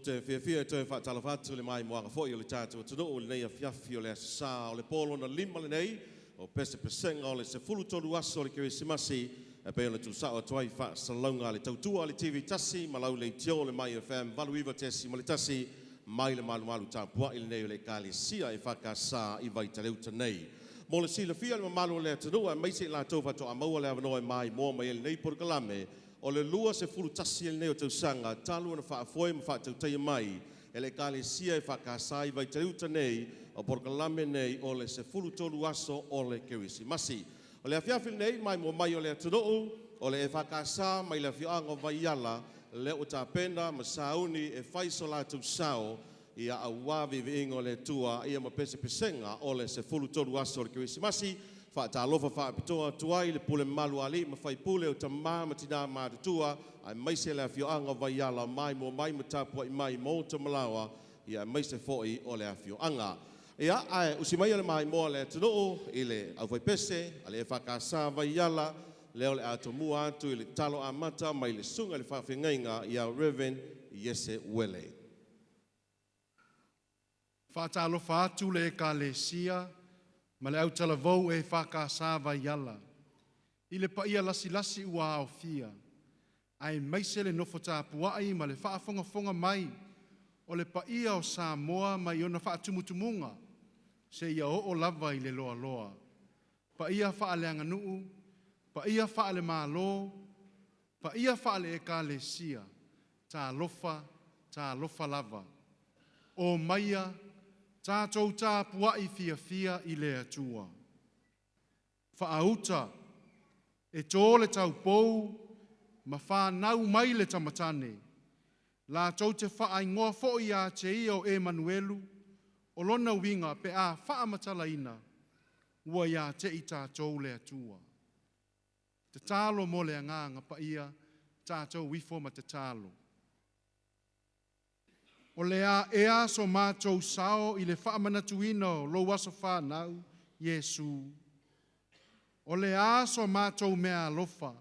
te fiafia e toe faatalofa atu i le maimoaga foi o le tatou atunuu i lenei afiafi o le Aso Sa o le po lona lima lenei o pesepesega o le 13 aso o le Kerisimasi e pei ona tuusao atu ai faasalalauga a le tautua a le TV tasi ma lau leitio o le Mai FM 89.1 mai le malumalu tapuai lenei o le Ekalesia EFKS i Vaitaleuta nei. Mo le silafia e le mamalu o le atunuu aemaise i latou faatoa maua le avanoa e maimoa mai ai i lenei polokalame, o le 21 lenei o tausaga talu ona faafoe ma faatautaia mai e le Ekalesia EFKS i Vaitaleuta nei o polokalame nei o le 13 aso o le Kerisimasi. O le afiafi lenei maimoa mai o le atunuu o le EFKS mai le afioaga o Vaiala lea ua tapena ma sauni e fai so latou sao ia auā viiviiga o le Atua ia ma pesepesega o le 13 aso o le Kerisimasi. Faatalofa faapitoa atu ai le pule mamalu a alii ma faipule o tamā ma tinā matutua aemaise le afioaga o Vaiala maimoa mai ma tapuai mai mo Tamalaoa ia aemaise foi o le afioaga. Ia, ae usi maia le maimoa a le atunuu i le aufaipese a le EFKS Vaiala lea o le a tomua atu i le talo amata mai le susuga i le faafeagaiga ia Reverend Iese Uele. Faatalofa atu le Ekalesia ma le autalavou EFKS Vaiala i le paia lasilasi ua aofia, aemaise le nofo tapuai ma le faafogafoga mai o le paia o Samoa mai ona faatumutumuga seia oo lava i le loaloa. Paia faaleaganuu, paia faale-Malo, paia faale-Ekalesia, talofa, talofa lava. O maia tatou tapuai fiafia i le Atua. Faauta, e to le taupou ma fanau mai le tamatane, latou te faaigoa foi ia te ia o Emanuelu, o lona uiga pe a faamatalaina, ua ia te i tatou le Atua. Tatalo mo le Agaga Paia, tatou ifo ma tatalo. O le a ea so matou sao i le faamanatuina o lou aso fanau, Iesu? O le a so matou meaalofa?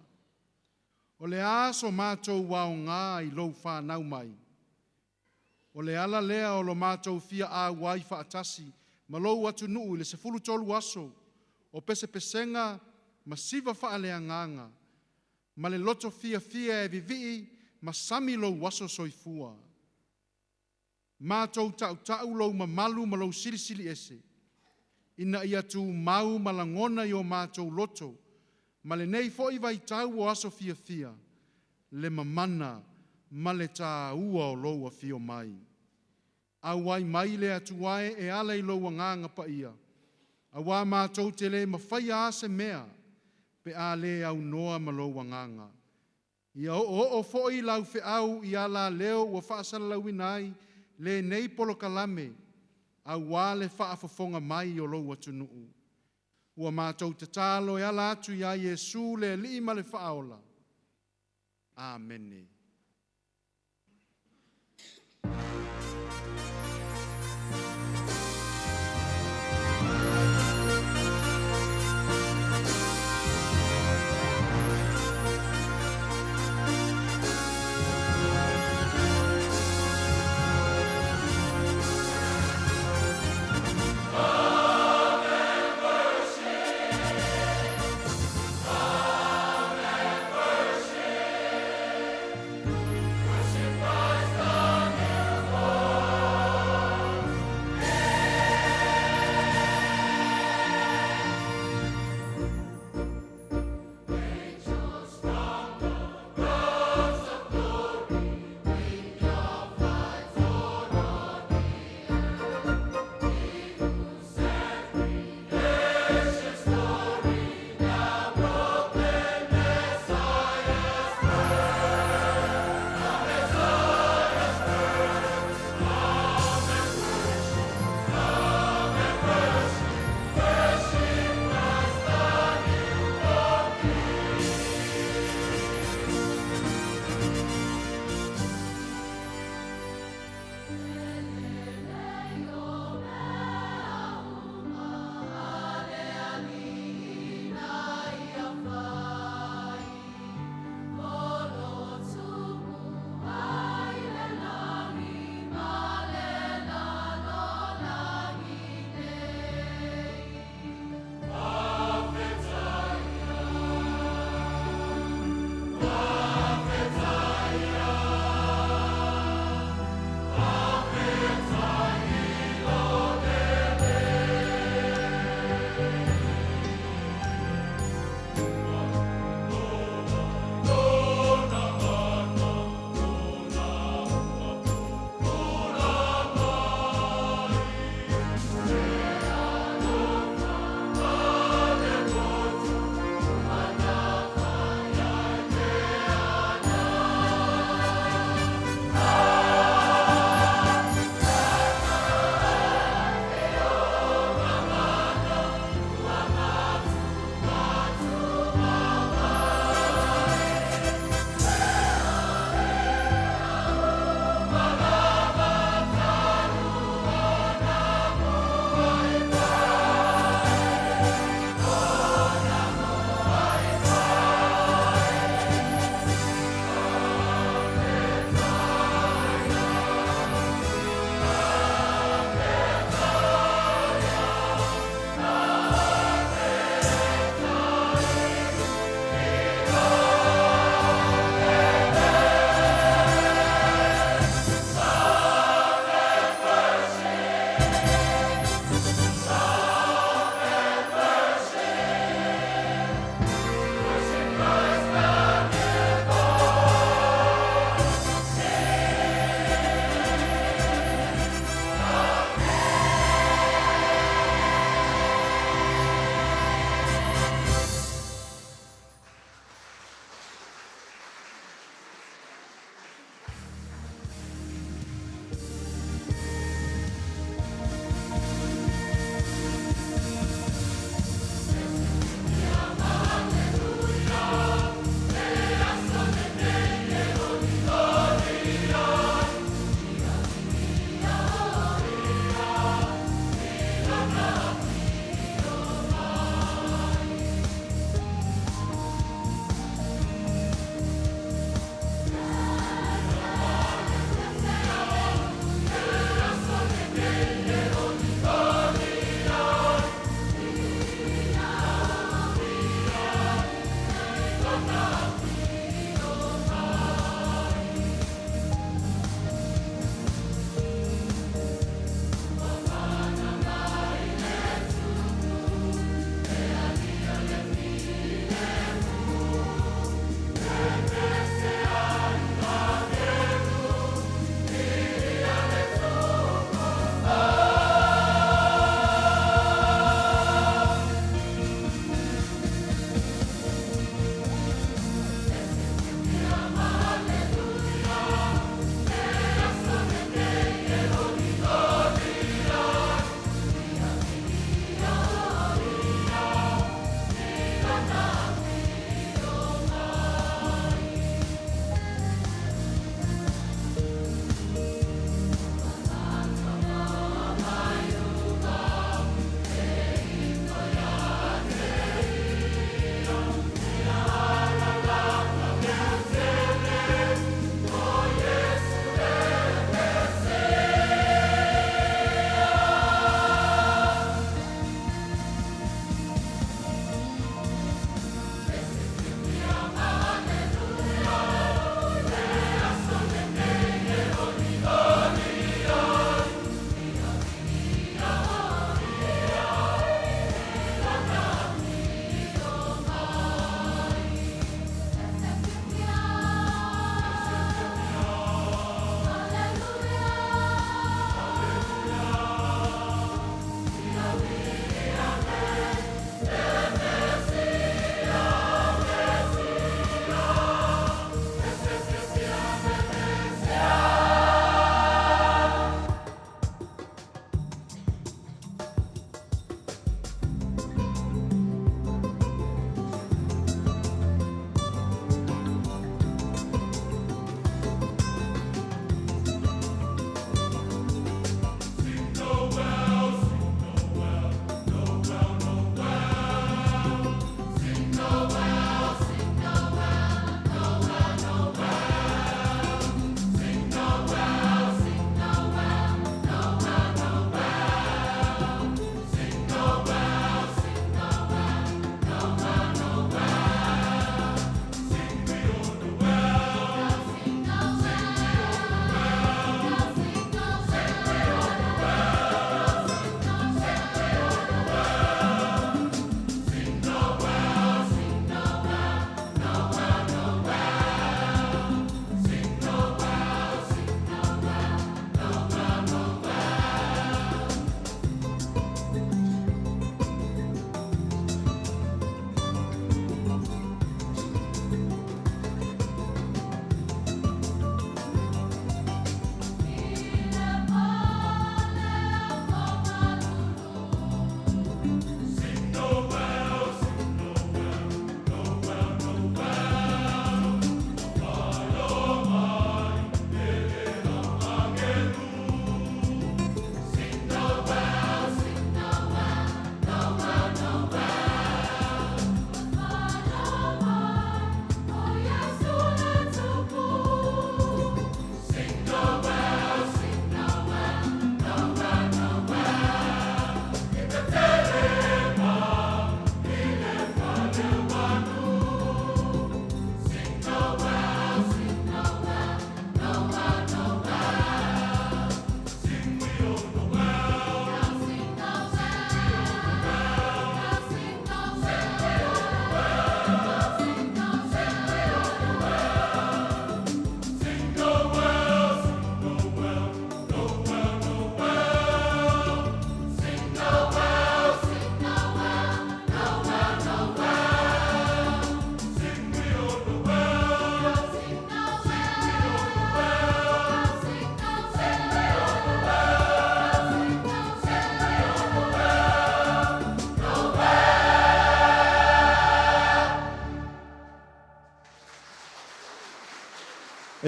O le a so matou aoga i lou fanau mai? O le ala lea o lo matou fia auai faatasi ma lou atunuu i le 13 aso o pesepesega ma siva faaleagaga, ma le loto fiafia e vivii ma sami lou aso soifua. Matou tautau lou mamalu ma lou silisili ese, ina ia tumau ma lagona i o matou loto, ma lenei foi vaitau o aso fiafia, le mamana ma le tāua o lou afio mai. Auai mai le Atua e e ala i lou Agaga Paia, auā matou te le mafaia a se mea pe a le aunoa ma lou Agaga. Ia oooo foi lau feau i alaleo ua faasalalauina ai lenei polokalame, auā le faafofoga mai o lou atunuu. Ua matou tatalo e ala atu ia Iesu le Alii ma le Faaola. Amene.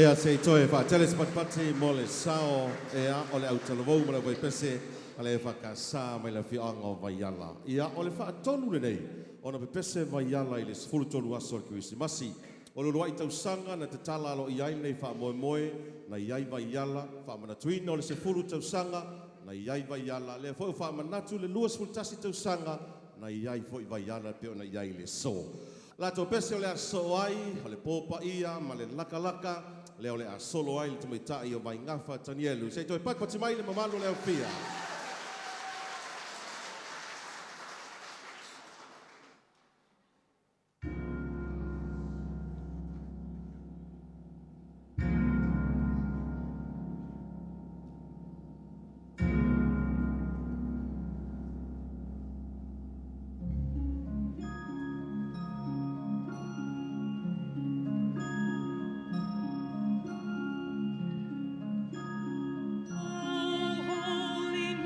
Ea se i toe faatele se patipati mo le sao ea o le autalavou ma le aufaipese a le EFKS mai le afioaga o Vaiala. Ia o le faatolu lenei ona pepese Vaiala i le 13 aso o le Kerisimasi. O le uluai tausaga na tatala aloaia ai lenei faamoemoe na i ai Vaiala, faamanatuina o le 10 tausaga na i ai Vaiala, lea foi ua faamanatu le 21 tausaga na i ai foi Vaiala e pei ona i ai i le aso. Latou pese o le a sosoo ai, o le po paia ma le lakalaka, lea o le a solo ai le tamaitai o Vaigafa Tanielu. Se i toe patipati mai le mamalu o le aufia. O holy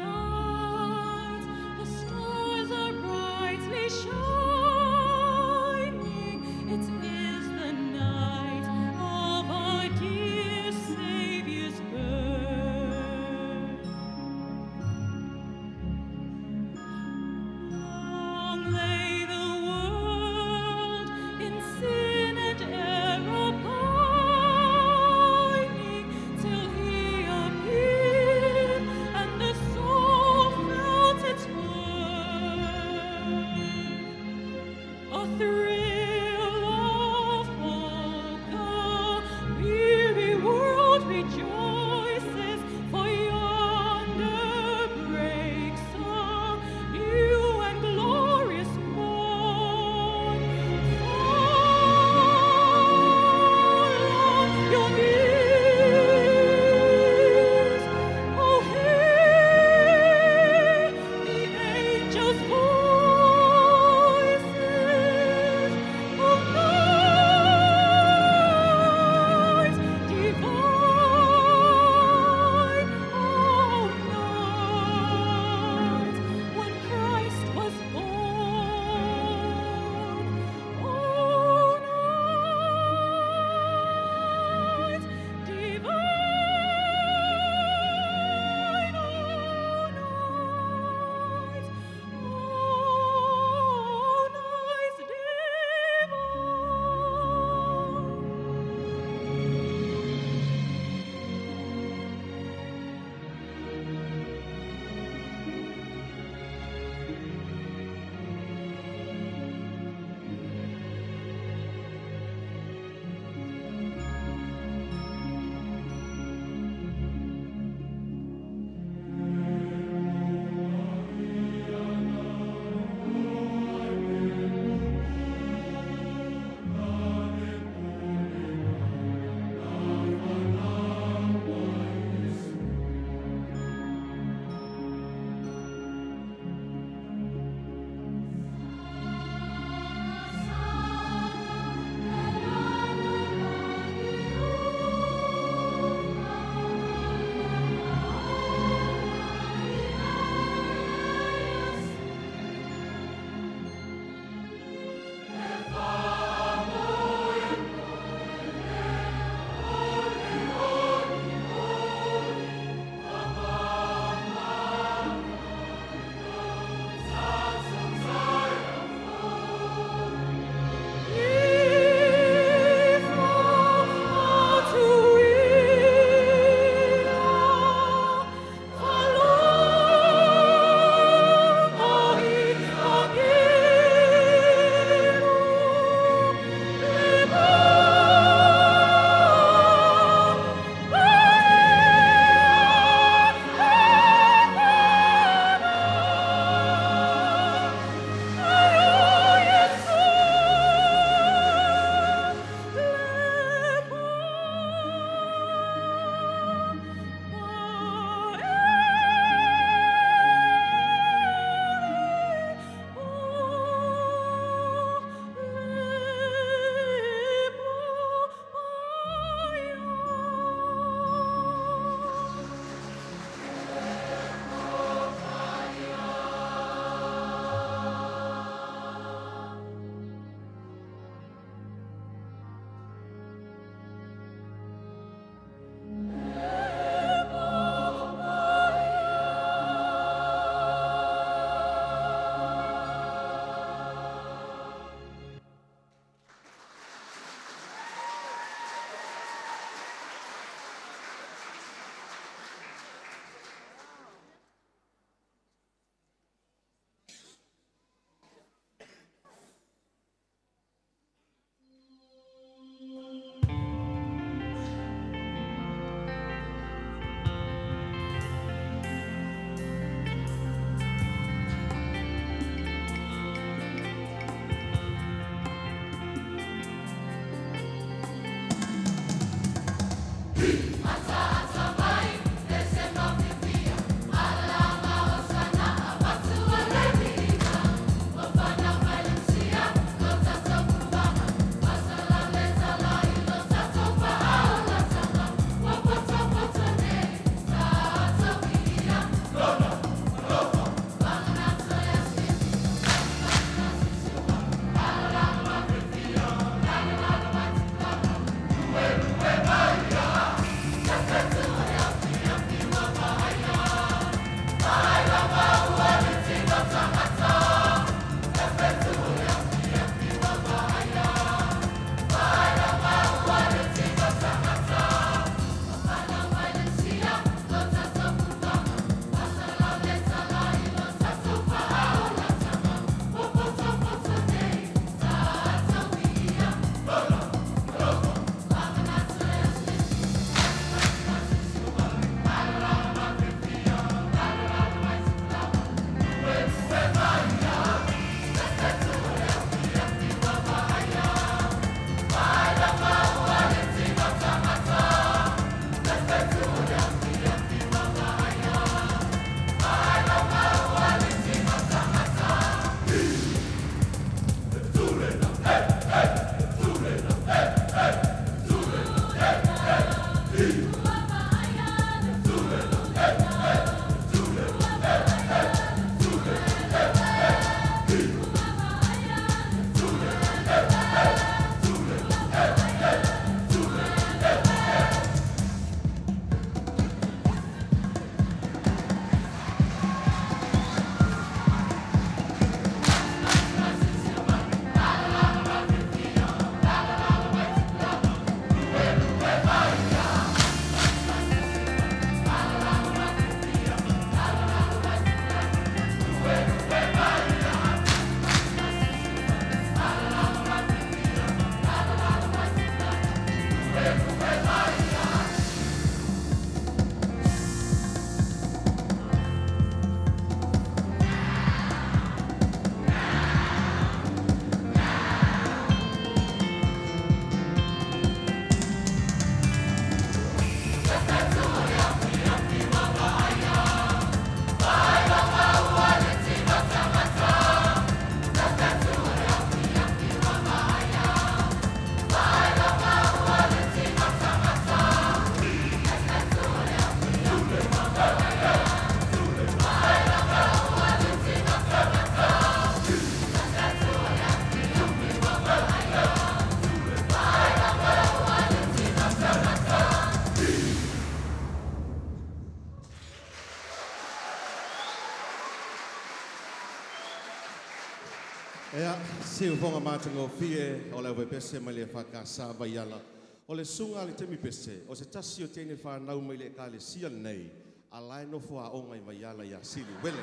Ea, siufoga matagofie o le auvaipese mai le EFKS Vaiala. O le suga le temi pese, o se tasi o teine whanau mai le ekalesia lenei, a lae nofo aoga i Vaiala ia Sili Wele.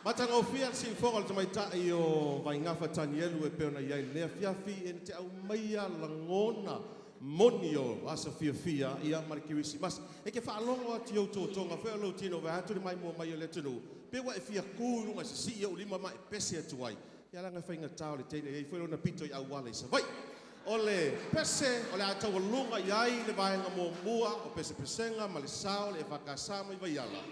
Matagofie le siufoga o le tamaitai o Vaigafa Tanielu e pei ona i ai lenei afiafi e na te aumaia lagona moni o aso fiafia ia ma le Kerisimasi. E ke whaalogo atu i au tōtōga, whea o lau tino vai atu le mai mua mai o le atunuu, pe ua e fia kū i luga i sisii ou lima ma e pese atu ai. Ia laga whainga o le teine, ei fue lona pito i auala i Savai. O le pese, o le ataualuga i ai le vaega muamua o pesepesenga ma le sao le EFKS mai Vaiala.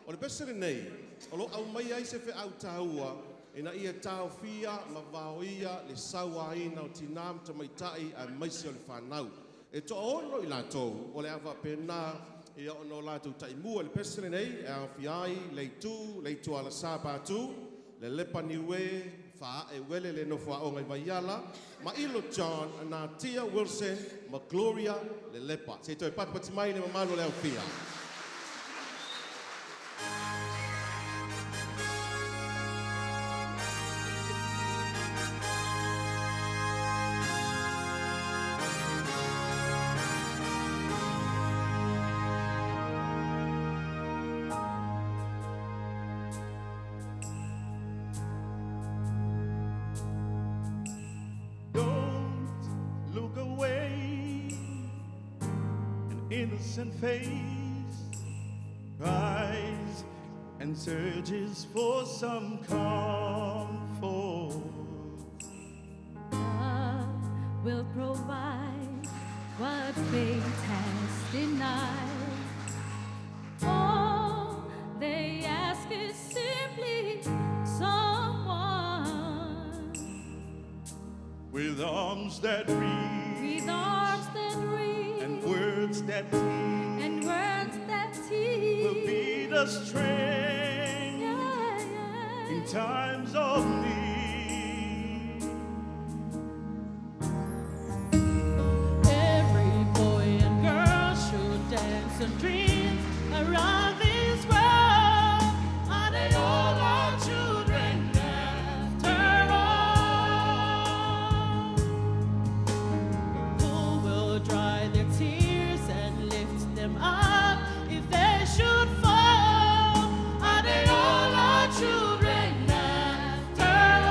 O le pese lenei, o lo au mai ai se feau tāua ina ia taofia ma vaoia le sauaina o tinā ma tamaitai aemaise o le whanau. E toaono i latou o le a faapena ia ona o latou taimua i le pese lenei e aofia ai Leitu, Leitu Alasa Patu, le Lepa Niue, Faae Wele le nofo aoga i Vaiala, Mailo John, Natia Wilson, ma Gloria le Lepa. Se i toe patipati mai le mamalu o le aufia. Don't look away. An innocent face cries and searches for some comfort. God will provide what fate has denied. All they ask is simply someone With arms that reach with arms that reach and words that teach and words that teach will be the strength Yeah, yeah. in times of need. Every boy and girl should dance and dream around this world. Are they all our children after all? Who will dry their tears and lift them up if they should fall? Are they all our children after all?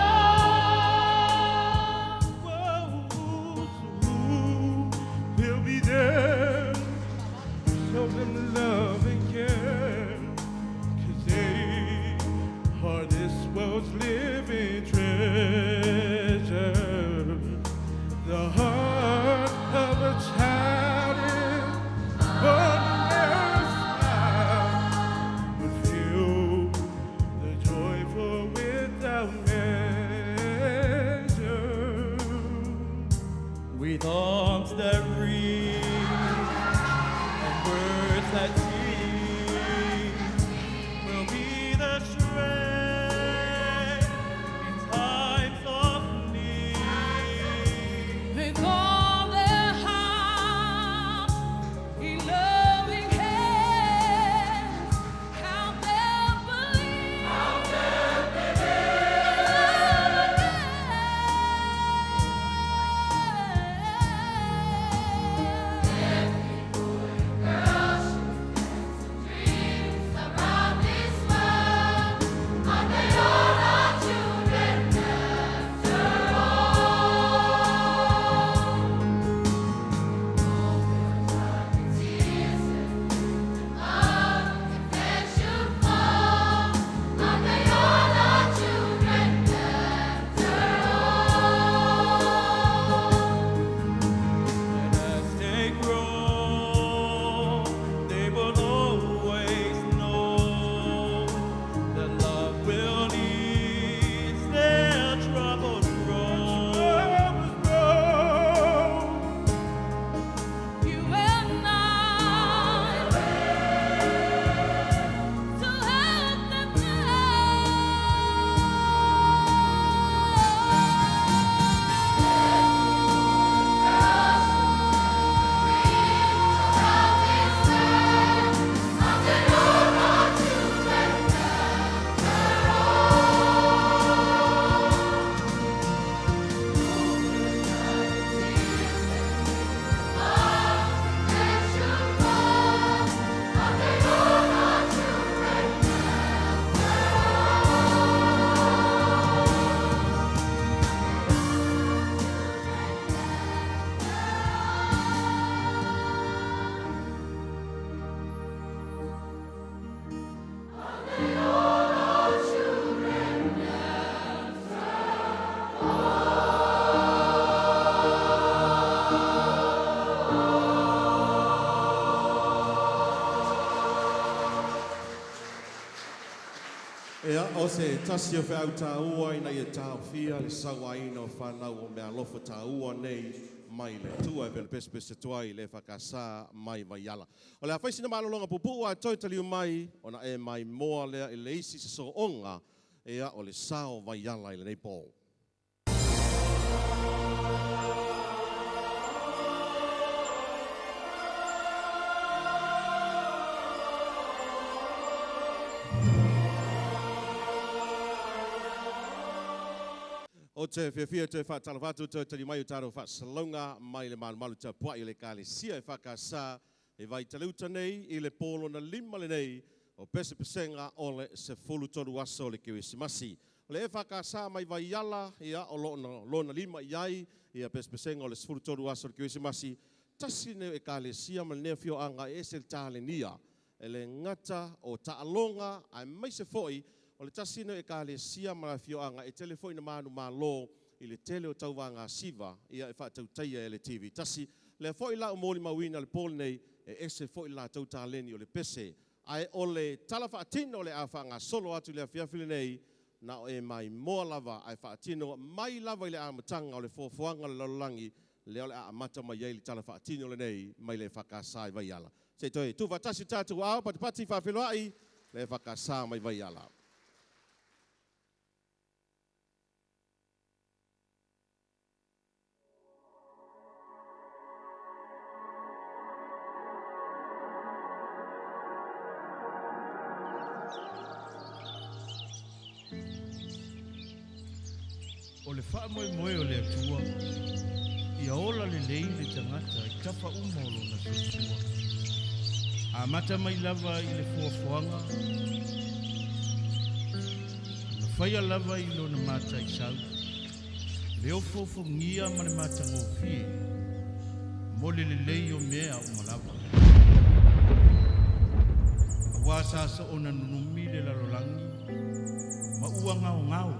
Ea o se tasi o feau tāua ina ia tāofia le sauaina o whanau o mea alofa tāua nei mai le Atua e pena pesepese atu ai le EFKS mai Vaiala. O le a fai sina malologa puupuu ae toe taliu mai ona e maimoa lea i le isi sosooga ea o le sao Vaiala i lenei pō. O te fiafia toe faatalofa atu toe tali mai o tatou faasalalauga mai le malumalu tapuai o le Ekalesia EFKS e Vaitele-uta nei i le pō lona 5 lenei o pesepesega o le 13 aso o le Kerisimasi. O le EFKS mai Vaiala ia o lona 5 i ai ia pesepesega o le 13 aso o le Kerisimasi. Tasi lenei o Ekalesia ma lenei afioaga e ese le talenia e le gata o taaloga aemaise foi o le tasi lenei o Ekalesia ma le afioaga e tele foi na manumalo i le tele o tauvaga siva ia e faatautaia e le TV tasi. Lea foi la o molimauina le pō lenei e ese foi le latou taleni o le pese. Ae o le tala faatino o le a faagasolo atu i le afiafi lenei na o e maimoa lava ae faatino mai lava i le amataga o le foafoaga o le lalolagi lea o le a amata mai ai le tala faatino lenei mai le EFKS i Vaiala. Se i toe tuufaatasi tatou aao patipati faafeiloai le EFKS mai Vaiala. O le faamoemoe o le Atua, ia ola lelei le tagata i tafa uma o lona soifua. Amata mai lava i le foafoaga, na faia lava i lona mataisau, le ofoofogia ma le matagofie, mo le lelei o mea uma lava. Auā sa soona nunumi le lalolagi, ma ua gaogao,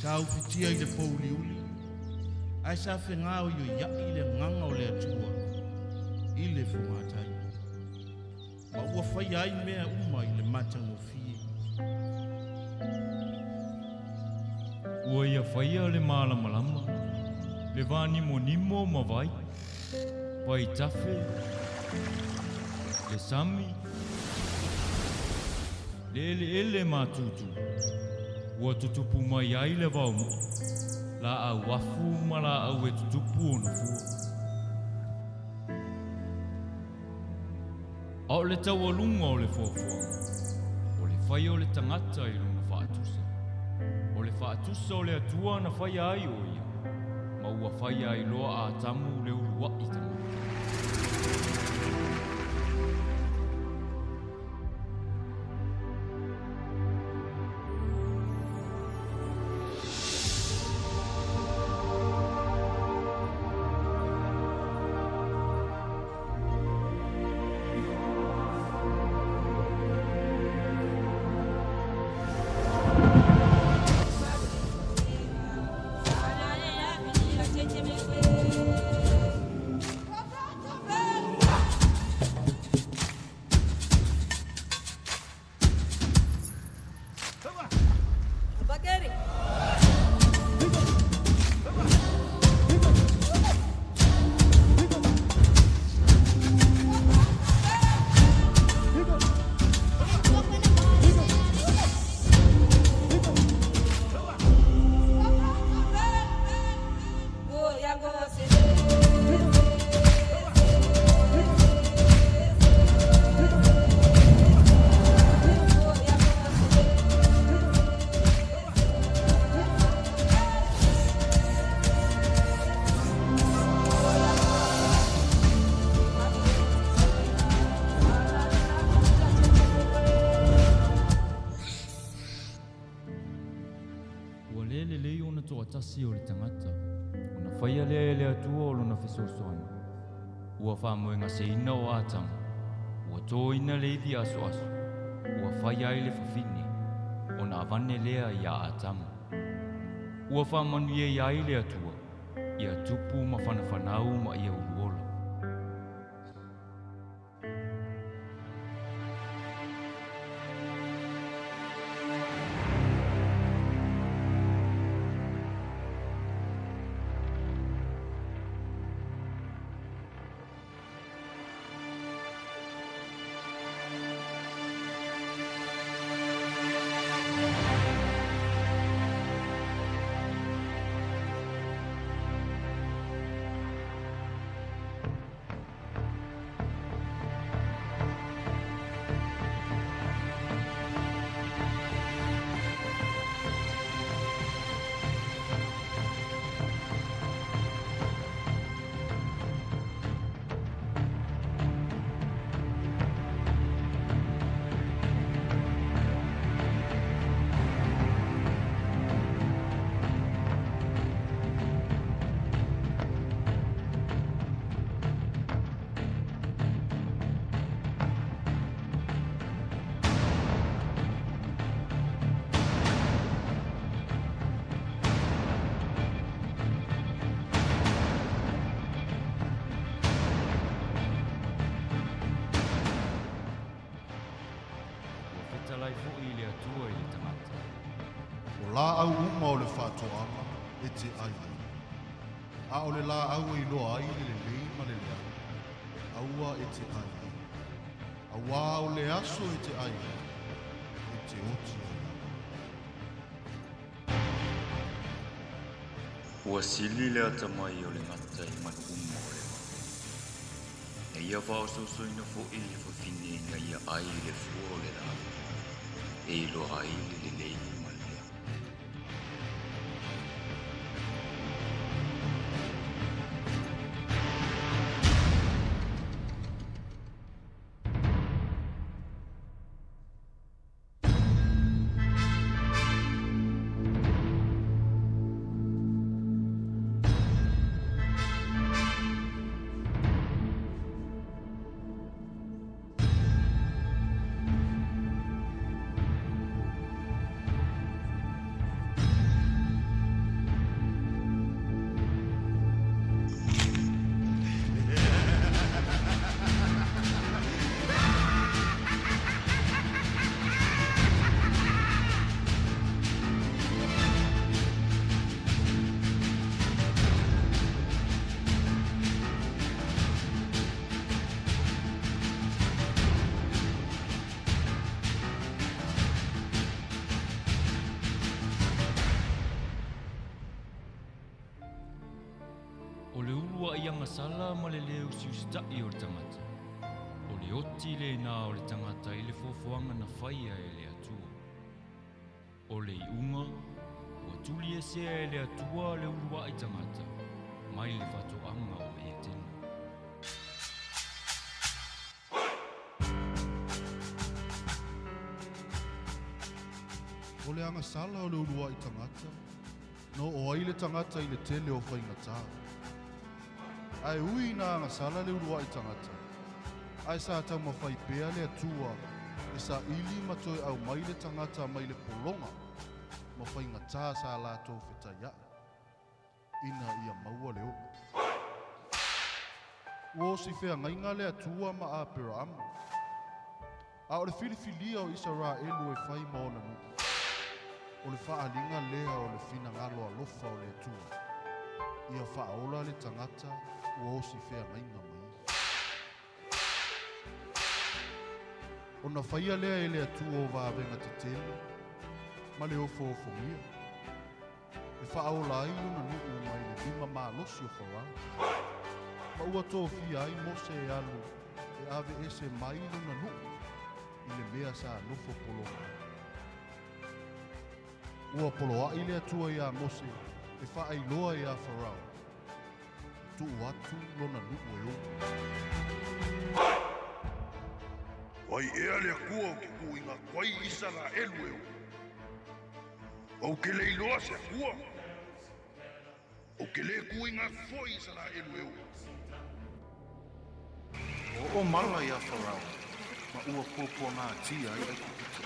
sa ufitia i le pouliuli, ae sa fegaoioiaʻi le agaga o le Atua i le fogatai. Ma ua faia ai mea uma i le matagofie. Ua ia faia le malamalama, le vanimonimo ma vai, vaitafe, le sami, le eleele matutu, ua tutupu mai ai le vaomoa, laau afu ma laau e tutupu ona fua. A o le taualuga o le foafoaga, o le faia o le tagata i lona faatusa. O le faatusa o le Atua na faia ai o ia, ma ua faia ai loa Atamu le uluai tagata. Ua le lelei ona toatasi o le tagata, ona faia lea e le Atua o lona fesoasoani. Ua faamoegaseina o Atamu, ua toina le ivi asoaso, ua faia ai le fafine, ona avane lea iā Atamu. Ua faamanuia ai le Atua, ia tupu ma fanafanau ma ia uluola. fetalai fo'i i le Atua i le tagata. O laau uma o le faatoaga e te ai ai. A o le laau e iloa ai le lelei ma le leaga, aua e te ai ai. Auā o le aso e te ai ai, e te oti ai lava. Ua sili le atamai o le gata i manu uma o le vao. Na ia faaosoosoina fo'i le fafine ina ia ai i le fua o le laau, e iloa ai le lelei ma le leaga. O le ulua'i agasala ma le lē usiusita'i o le tagata, o le oti lenā o le tagata i le fuafuaga na faia e le Atua. O le iuga, ua tuliesea e le Atua le ulua'i tagata mai le faatoaga o Etena. O le agasala o le ulua'i tagata, na oo ai le tagata i le tele o faigatā. Ae ui ina agasala le ulua'i tagata, ae sa taumafai pea le Atua e saili ma toe aumai le tagata mai le pologa ma faigatā sa latou fetaia'i, ina ia maua le ola. Ua osi feagaiga le Atua ma Aperaamo, a o le filifilia o Isaraelu e fai ma ona nuu, o le faaaliga lea o le finagalo alofa o le Atua, ia faaola le tagata ua osi feagaiga ma ia. Ona faia lea e le Atua o vavega tetele ma le ofoofogia, e faaola ai lona nuu mai le lima malosi o Farao. Ma ua tofia ai Mose e alu e aveese mai lona nuu i le mea sa nofo pologa ai. Ua poloa'i le Atua iā Mose e faailoa iā Farao, e tuu atu lona nuu e ola. O ai ea le Atua ou te tuuina atu ai Isaraelu e o? Ou te le iloa se Atua. Ou te lē tuuina atu foi Isaraelu e o. Ua oo mala iā Farao, ma ua puapuagatia ai Aikupito.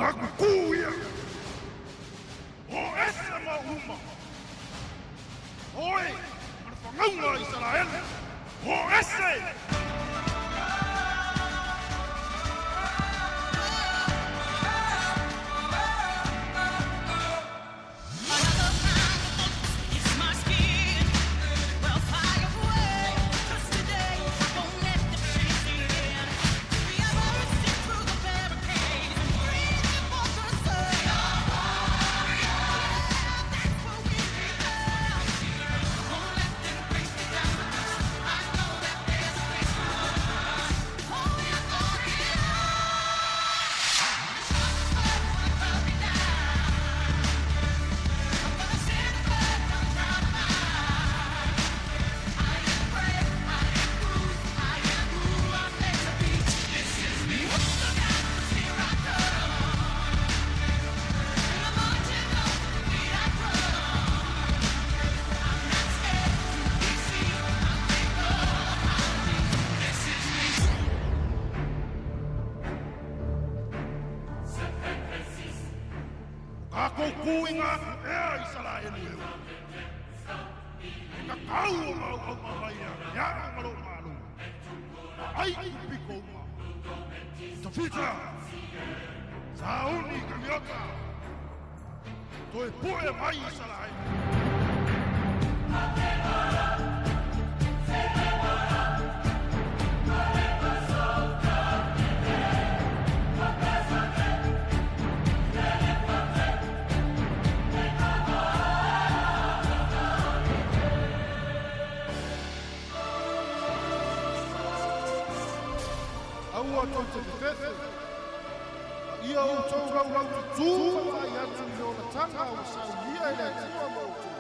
Gakukū ia! O ese ma uma! Oe, ma le fagauga a Isaraelu! O ese! kuinga aku ea i Salaelu e o. E ka kau o mau au mai a ke ao ma lou malo. Ma ai ku piko uma. Tafita! Sauni ka miota! Toe poe mai i Salaelu. Aua tou te fefefe. A ia o tou lau lau tutu ma atu i le olataga ua saunia e le Atua ma outou.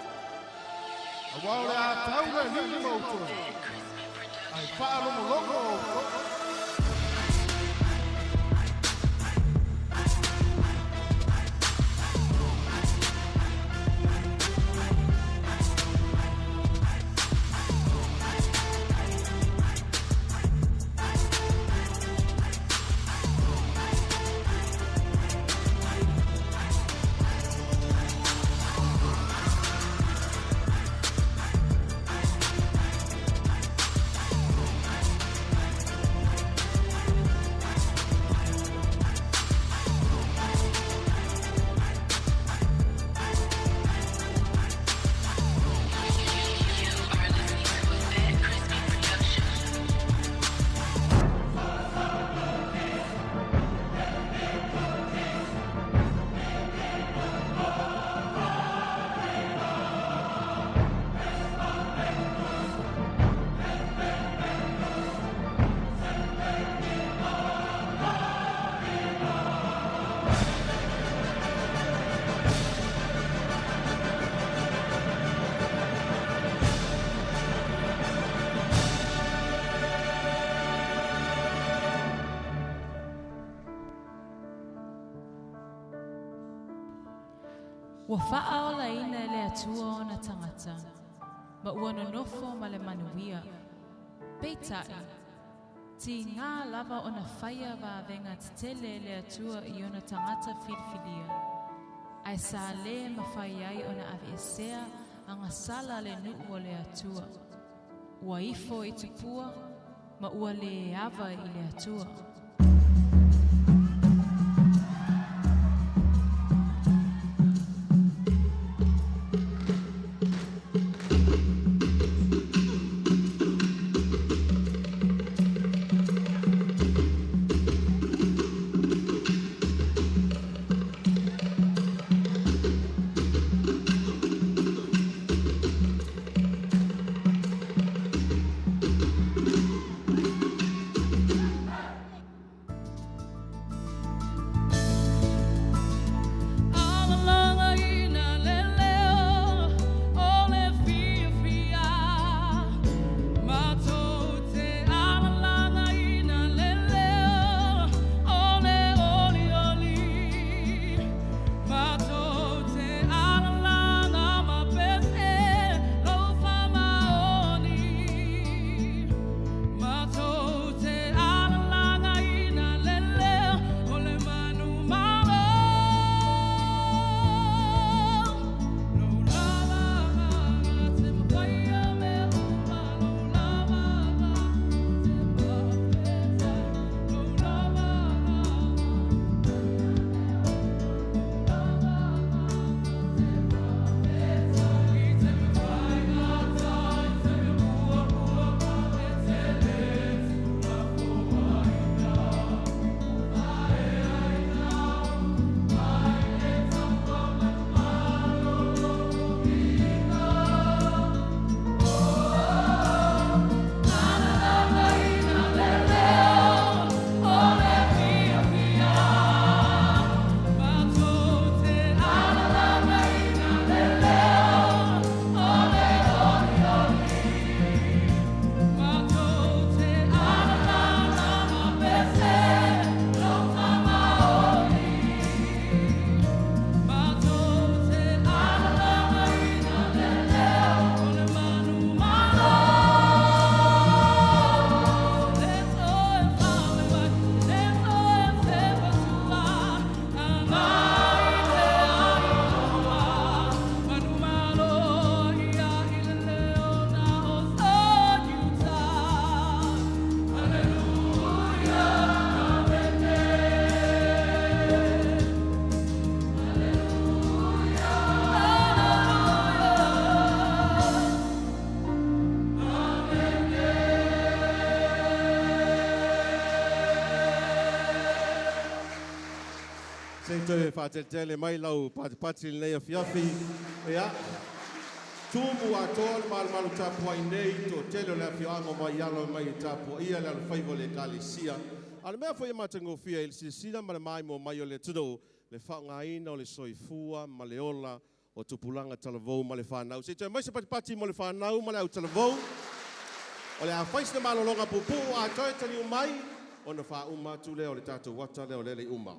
Auā o le a tau le alii ma outou. Ae faalogologo outou. Ua faaolaina e le Atua ona tagata, ma ua nonofo ma le manuia. Peitai, tigā lava ona faia vavega tetele e le Atua i ona tagata filifilia. Ae sa lē mafai ai ona aveesea agasala le nuu o le Atua. Ua ifo i tupua, ma ua lē ava i le Atua. Se toe whāteletele mai lau patipati lenei afiafi. Ia, tumu atoa le malumalu tapuai nei, tō tele o le afioaga o Vaiala mai e tapuaia le alofaiva o le ekalesia. A le mea foi e matagofie i le silasila ma le maimoa mai o le atunuu, le faaaogaina o le soifua ma le ola o tupulaga talavou ma le whanau. Se toe mai se patipati mo le whanau ma le au talavou. O le a fai sina malologa puupuu a toe taliu mai, ona faauma atu lea o le tatou ata lea o lele i uma.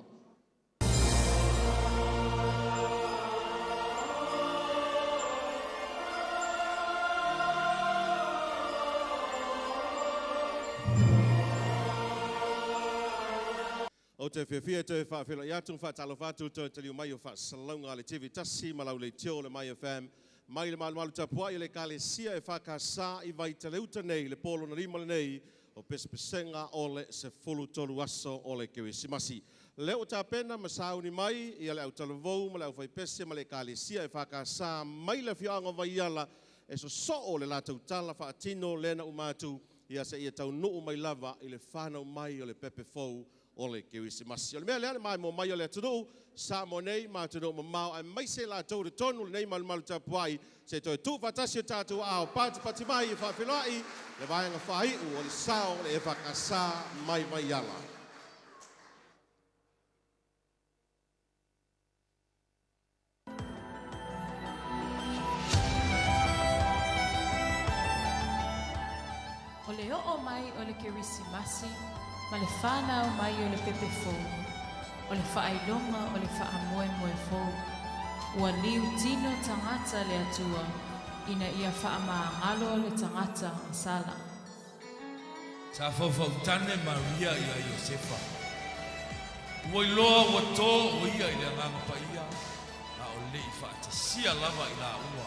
O te fiafia toe faafeiloai atu ma faatalofa atu toe taliu mai o faasalalauga a le TV tasi ma lau leitio o le Mai FM mai le malumalu tapuai o le ekalesia e FKS i Vaitaleuta nei le po lona lima lenei o pesepesega o le 13 aso o le Kerisimasi. Lea ua tapena ma sauni mai ia le au talavou ma le aufaipese ma le ekalesia e FKS mai le afioaga o Vaiala e sosoo le latou tala faatino lea na uma atu ia seia taunuu mai lava i le whanau mai o le pepe fou o le Kerisimasi. O le mea lea le maimoa mai o le atunuu, Samoa nei ma atunuu mamao, aemaise latou i totonu lenei malumalu tapuai, se toe tuufaatasi o tatou aao patipati mai e faafeiloai le vaega faaiu o le sao o le EFKS mai Vaiala. O le oo mai o le Kerisimasi ma le whanau mai o le pepe fou, o le whaailonga o le whaamoemoe fou. Ua liu tino tangata le atua, ina ia whaamaangalo le tangata sala. Sa faufautane Maria ia Iosefa. Ua iloa ua tō o ia i le agaga paia, a o le i faatasia lava i laua.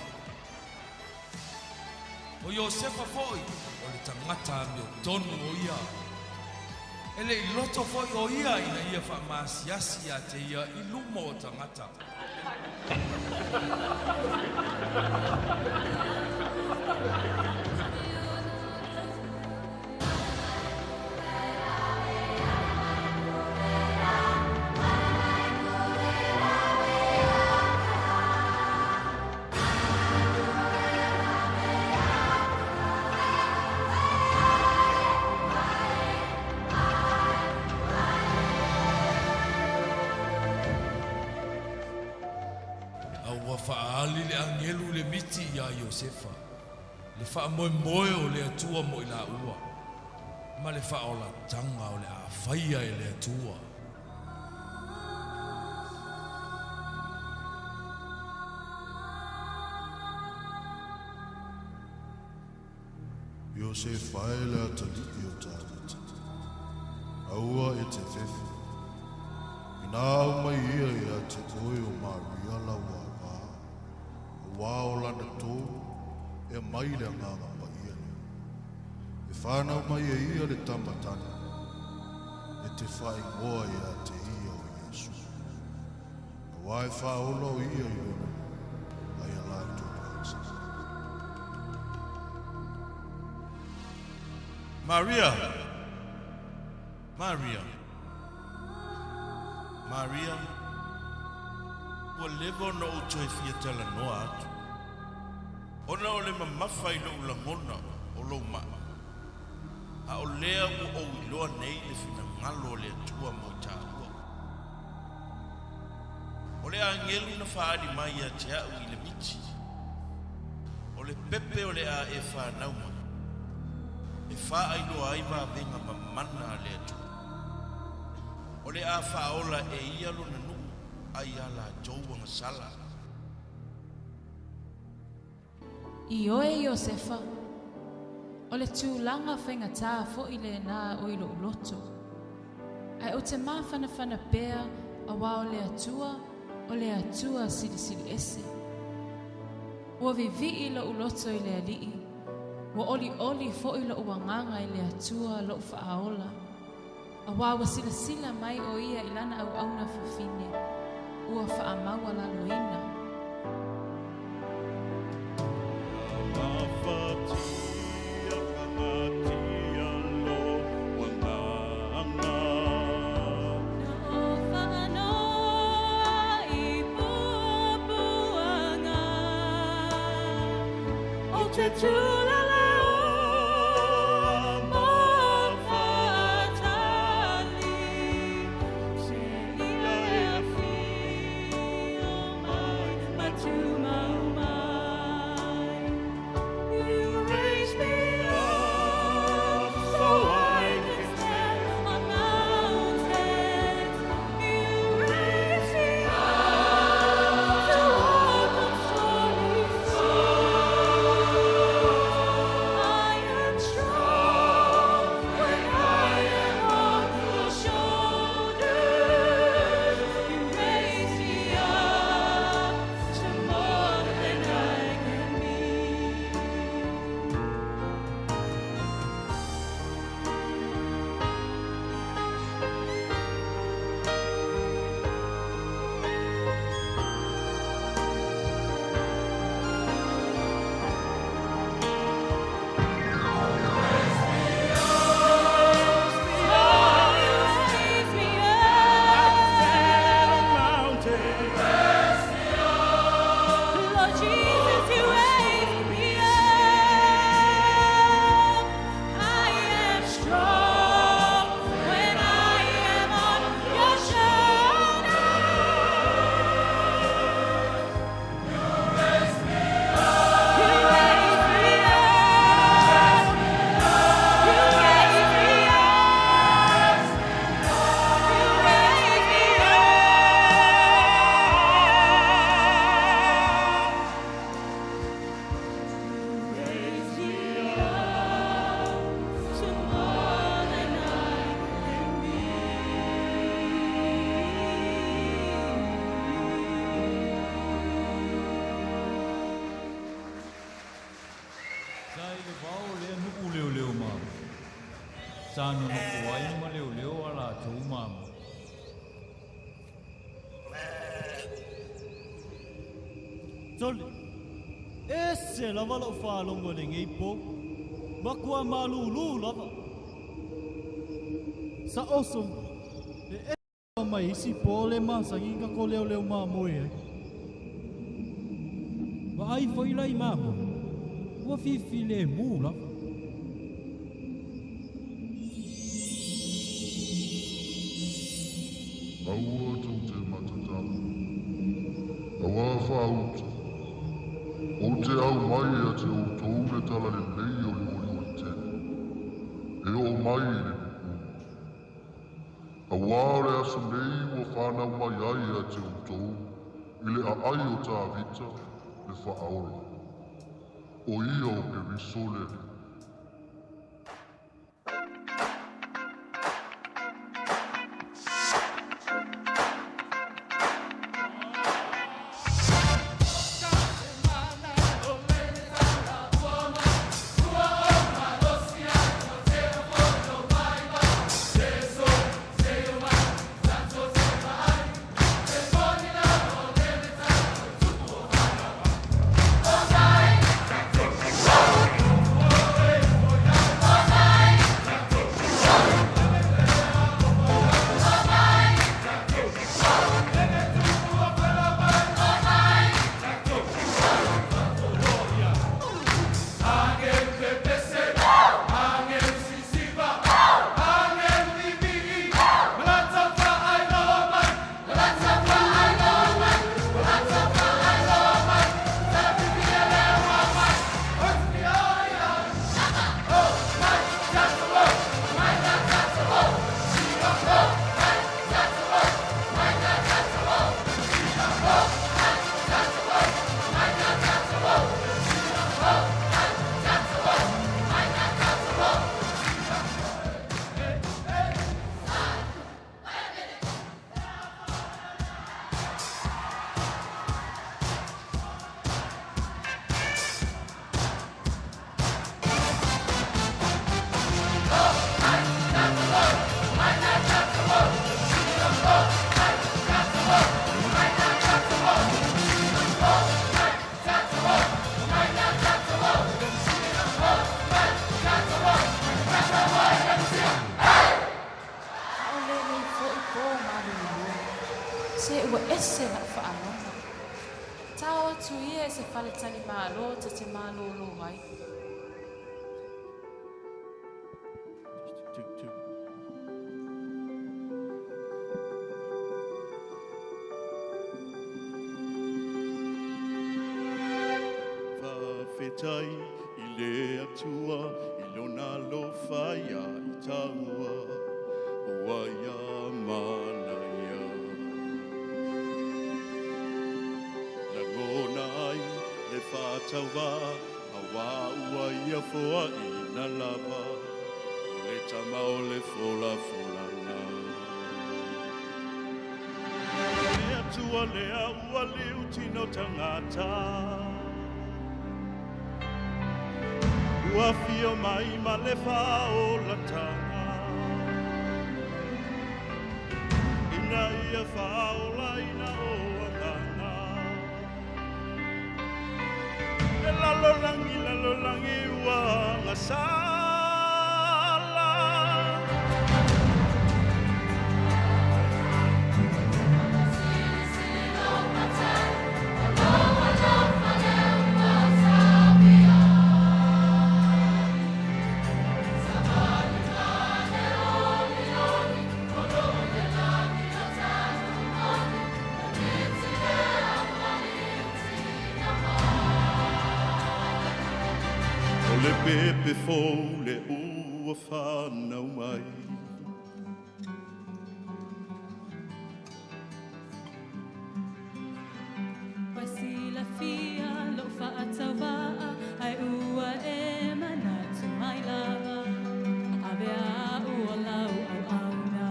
O Iosefa foi, o le tagata amiotonu o ia. E le i loto foi o ia ina ia faamasiasi ia te ia i luma o tagata. A ua faaali le agelu le miti iā Iosefa, le faamoemoe o le Atua mo i laua, ma le faaolataga o le a faia e le Atua. Iosefa e le atalii o Tavita, aua e te fefe, ina aumai ia ia te oe o Maria lau avā, auā o lana tō e mai le agaga paia lea. E whanau mai e ia le tamatane, e te whaingoa ia te ia o Iesu. Auā e whaola o ia i lona ai a latou tagata. Maria, Maria, Maria, ua leva ona ou toe fia talanoa atu, ona o le mamafa i lou lagona o lou maa, a o lea ua ou iloa nei le finagalo o le Atua mo i taua. O le agelu na faaali mai ia te au i le miti, o le pepe o le a e whanau mai, e faailoa ai vavega mamana a le Atua. O le a faaola e ia lona nuu ai a latou agasala. I oe Iosefa, o le tulaga faigata fo'i lenā o i lou loto. Ae ou te mafanafana pea auā o le Atua, o le Atua silisili ese. Ua vivii lou loto i le Alii, ua olioli fo'i lou agaga i le Atua lou faaola. Auā ua silasila mai o ia i lana auauna fafine, ua faamaualaloina. te tula leo mo whatali. Se ia e a whio mai, ma tūmau mai. You raise me up so I can stand on mountains. You raise me up to walk on stormy seas. I am strong when I am on your shoulders. You raise me up to more than I can be. Raise me up. Lord Jesus, you raise me up. I am strong when I am on your shoulders. You raise me up. You raise me up. You raise me up. You raise me up. Raise me up to more than I can be. Sa i le vao lea nuu leo leo mamo. Sa nonofo ai ma leo leo a latou mamo. Toli, e se lava lau whaalongo le ngei pō. Makua malūlū lava. Sa oso, e e mai isi pō le masangi ka ko leo leo mā moe ai. Wa ai foi lai mamo. Ua fifi le mū lava. Aua tou te matatau. Aua whaauta. O te au mai a te o tōu le tala le lei o le oli oli tele. E o mai i le pupuna. Aua o le aso nei ua whanau mai ai a te o tōu i le aai o Tāvita le whaaola. O ia o Keriso le Alii. Aole nei fo'i pō malulu. Se ua ese la'u faalogo. Tao atu ia e se faletali malo te te malolo ai. 2, 2. Whawhetai i le atua i lona lofa ia i taua ua ia mana ia. Lagona ai le whātauva a wā ua ia foa i na lava o le tama o le fola folanga. Le atua lea ua liu tino tangata ua fio mai ma le whaolatanga ina ia whaola ina o anganga e lalolangi lalolangi ua ngasala. O le pepe fou le ua whanau mai. Ua silafia lou faatauvaa ai ua e manatu mai lava ave au o lau auauna.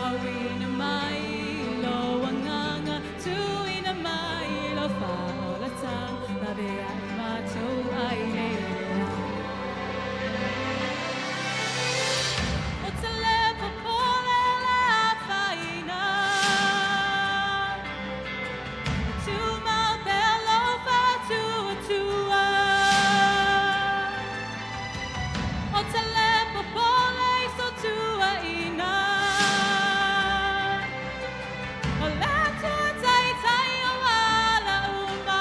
Auina mai lo anganga, tuina mai lo whaolatanga, lawe ai mātou ai le ea. O te lepo pole le awhaina, tu mau pea lo whatuatua. O te lepo pole i so tua ina, o le atua taitai o ala uma.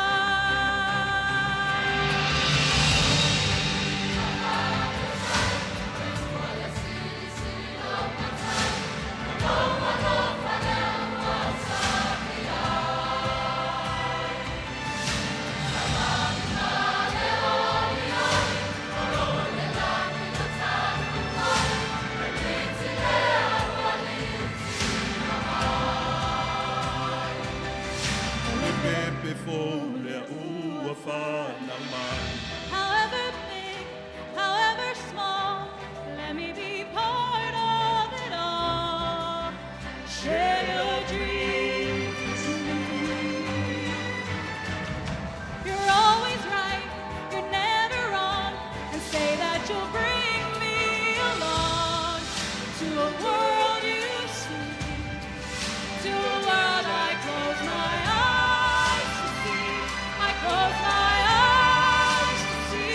O le pepe fou le ua whanau mai. However big, however small, let me be part of it all. Share your dreams with me. You're always right, you're never wrong, and say that you'll bring me along to a world you see, to a world I close my eyes to see. I close my eyes to see.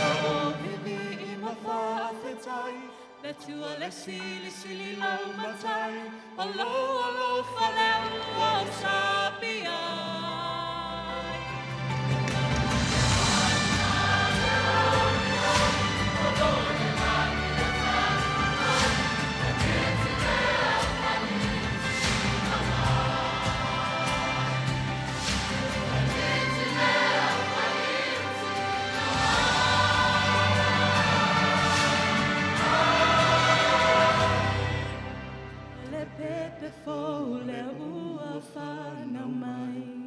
O vivi i mawhawhetai, Le tua le sili sili lau matai, o lo o lo whale ua o sapi ai. Le pepe fou le ua whanau mai.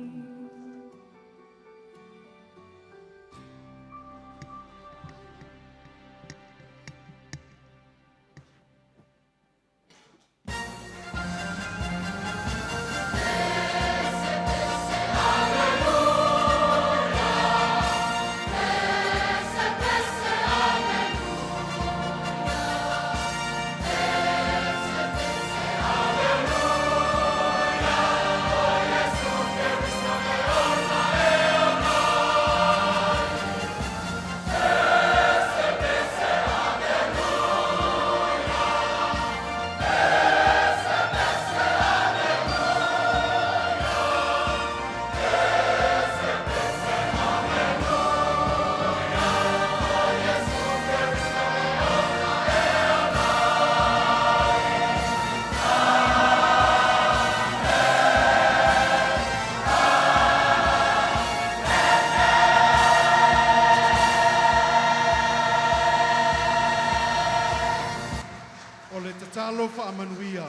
faamanuia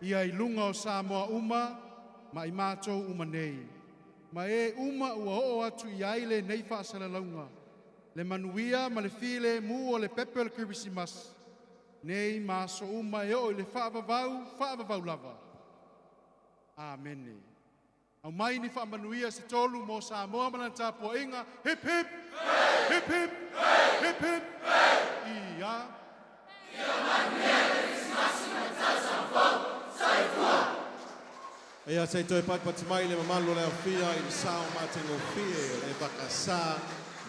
ia i luga o Samoa uma ma i matou uma nei. Ma e uma ua oo atu i ai lenei faasalalauga. Le manuia ma le filemu o le pepe o le Kerisimasi. Nei ma aso uma e oo i le faavavau, faavavau lava. Amene. Aumai ni faamanuia se tolu mo Samoa ma lana tapuaiga. Hip hip! Hip hip! Hip hip! Ia. Ia se i toe patipati mai le mamalu o le aofia i le sao matagofie o le EFKS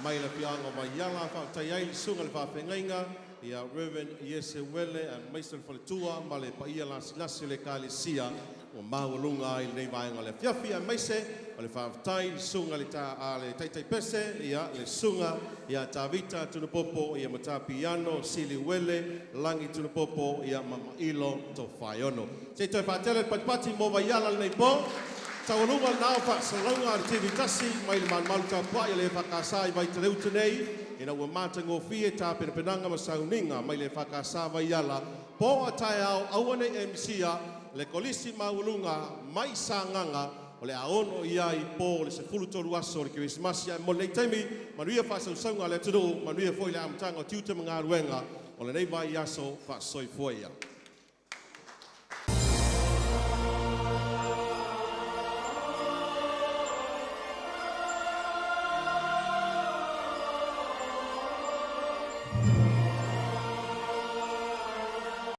mai le afioaga o Vaiala, faafetai ai le susuga i le faafeagaiga ia Reverend Iese Uele aemaise o le faletua ma le paia lasilasi o le Ekalesia ua maualuga ai lenei vaega o le afiafi, aemaise o le faafetai i le susuga i le a le Taitaipese ia le susuga ia Tavita Tunupopo ia ma Tapiano Sili Uele Lagi Tunupopo ia ma Mailo Tofaeono. Se i toe faatele le patipati mo Vaiala lenei po. Taualuga lena o faasalalauga a le TV tasi mai le malumalu tapuai o le EFKS i Vaiteleute nei, ina ua matagofie tapenapenaga ma sauniga mai le EFKS Vaiala po a taeao aua nei e misia le kolisi maualuga mai Sagaga o le a ono i ai po o le 13 aso o le Kerisimasi. Ae mo lenei taimi, manuia faasausauga a le atunuu, manuia foi le amataga o tiute ma galuega o lenei vaiaso. Faasoifua ia.